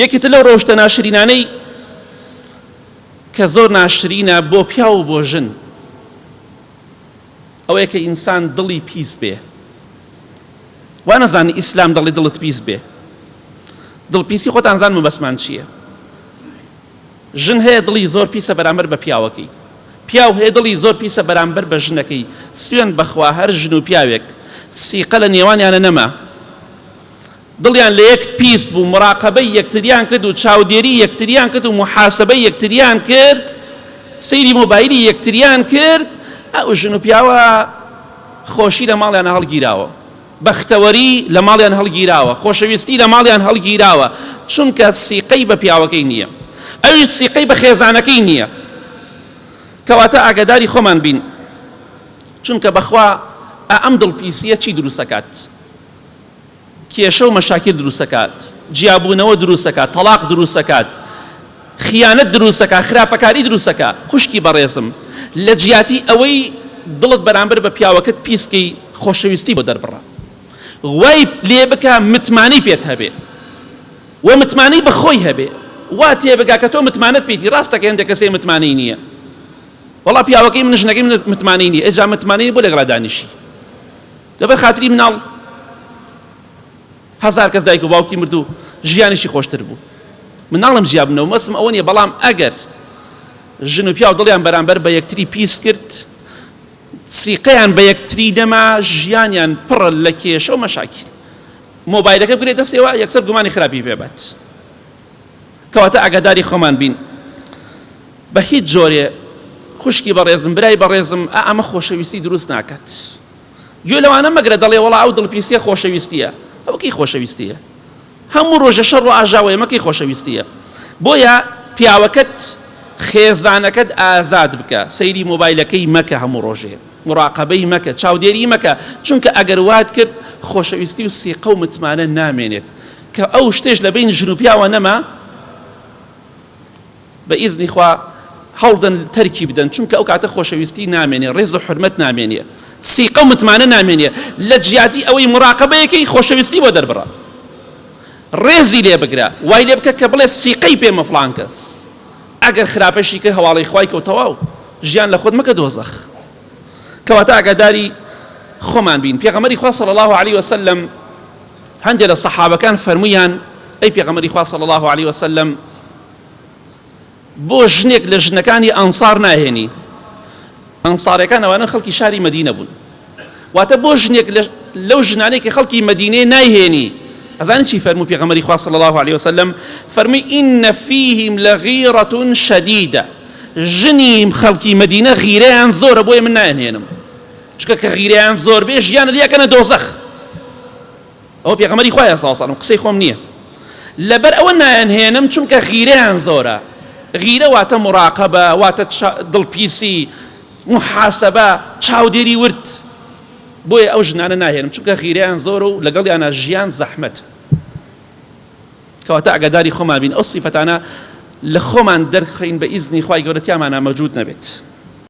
یەکێ تر لەو ڕەوشتە ناشرینانەی کە زۆر ناشرینە بۆ پیاو و بۆ ژن ئەوەیە کە ئینسان دڵی پیس بێ. وا نەزانی ئیسلام دەڵێ دڵت پیس بێ. دڵپیسی خۆتان زان مەبەستمان چییە. ژن هەیە دڵی زۆر پیسە بەرامبەر بە پیاوەکەی، پیاو هەیە دڵی زۆر پیسە بەرامبەر بە ژنەکەی، سوێند بەخوا هەر ژن و پیاوێک سیقە لە نێوانیانە نەما، دڵیان لە یەک پیس بوو، مراقەبەی یەکتریان کرد و چاودێری یەکتریان کرد و موحاسەبەی یەکتریان کرد، سەیری مۆبایلی یەکتریان کرد، ئەو ژن و پیاوە خۆشی لە ماڵیانە هەڵگیراوە. بەختەوەری لە ماڵیان هەڵگیراوە، خۆشەویستی لە ماڵیان هەڵگیراوە، چونکە سیقەی بە پیاوەکەی نییە، ئەویش سیقەی بە خێزانەکەی نییە. کەواتە ئاگاداری خۆمان بین، چونکە بەخوا ئەم دڵپیسییە چی دروستەکات؟ کێشە و مەشاکیل دروستەکات، جیابوونەوە دروستەکات، تەڵاق دروستەکات، خیانەت دروستەکات، خراپەکاری دروستەکات. خوشکی بەڕێزم لە جیاتی ئەوەی دڵت بەرامبەر بە پیاوەکەت پیس کەی خۆشەویستی بۆ دەربڕە، وای لێ بکە متمانەی پێت هەبێ و متمانەی بە خۆی هەبێ، وا تێبگا کە تۆ متمانەت پێیتی. ڕاستە کە هەندێک کەس هەیە متمانەی نییە، وەڵا پیاوەکەی من ژنەکەی من متمانەی نییە، ئێجا متمانەی بۆ لەگەڵا دانیشی لەبەر خاتری مناڵ؟ هەزار کەس دایک و باوکی مرد و ژیانیشی خۆشتر بوو. من ناڵێم جیا بنەوە، مەسم ئەوە نییە، بەڵام ئەگەر ژن و پیاو دڵیان بەرامبەر بە یەکتری پیس کرد، سیقەیان بە یەکتری نەما، ژیانیان پڕە لە کێشە و مەشاکیل. مۆبایلەکە بگرێت دەستەوە یەکسەر گومانی خراپی پێ بات. کەواتە ئاگاداری خۆمان بین. بە هیچ جۆرێ خوشکی بەڕێزم، برای بەڕێزم، ئا ئەمە خۆشەویستی دروست ناکات. گوێ لەوانە مەگرە دەڵێ وەڵا ئەو دڵپیسیە خۆشەویستیە. ئەوە کەی خۆشەویستیە؟ هەموو ڕۆژە شەڕ و ئاژاوەیە، مەکەی خۆشەویستیە. بۆیە پیاوەکەت خێزانەکەت ئازاد بکە، سەیری مۆبایلەکەی مەکە هەموو ڕۆژێ، مراقەبەی مەکە، چاودێری مەکە، چونکە ئەگەر وات کرد خۆشەویستی و سیقە و متمانە نامێنێت. کە ئەو شتێش لە بەین ژن و پیاوە نەما، بە ئیزنی خوا هەوڵدەن تەرکی بدەن چونکە ئەو کاتە خۆشەویستی نامێنێ ڕێز و حورمەت نامێنێ سیقە و متمانە نامێنێ لە جیاتی ئەوەی مراقەبەیەکەی خۆشەویستی بۆ دەربڕە ڕێزی لێ بگرە وای لێ بکە کە بڵێ سیقەی پێمە فڵان کەس ئەگەر خراپەشی کرد هەواڵی خوای کەوت تەواو ژیان لە خۆت مەکە دۆزەخ کەواتە ئاگاداری خۆمان بین پێغەمبەری خوا صلی الله علیه وسلم هەندێک لە سەحابەکان فەرموویان ئەی پێغەمبەری خوا صلی الله علیه وسلم بۆ ژنێک لە ژنەکانی ئەنسار ناهێنی؟ ئەنسارەکان ئەوانە خەڵکی شاری مەدینە بوون. واتە بۆ ژنێک لەو ژنانەی کە خەڵکی مەدینەیە نایهێنی؟ ئەزانی چی فەرموو پێغەمبەری خوا صلی الله علیه وسلم؟ فەرمووی ئین فیهم لغیرة شدیدە، ژنی خەڵکی مەدینە غیرەیان زۆرە بۆیە من نایانهێنم، چونکە کە غیرەیان زۆر بێ ژیانت لێ ئەکەنە دۆزەخ. ئەوە پێغەمبەری خوایە صلی اللە علیه وسلم قسەی خۆم نییە لەبەر ئەوە نایانهێنم چونکە غیرەیان زۆرە غیرە واتە مراقەبە واتە دڵپیسی محاسبە چاودێری ورد بۆیە ئەو ژنانە ناهێنم چونکە غیرەیان زۆرە و لەگەڵیانە ژیان زەحمەت کەواتە ئاگاداری خۆمان بین ئەو سیفەتانە لە خۆمان دەرخین بە ئیزنی خوای گەورە تیامانە مەوجود نەبێت.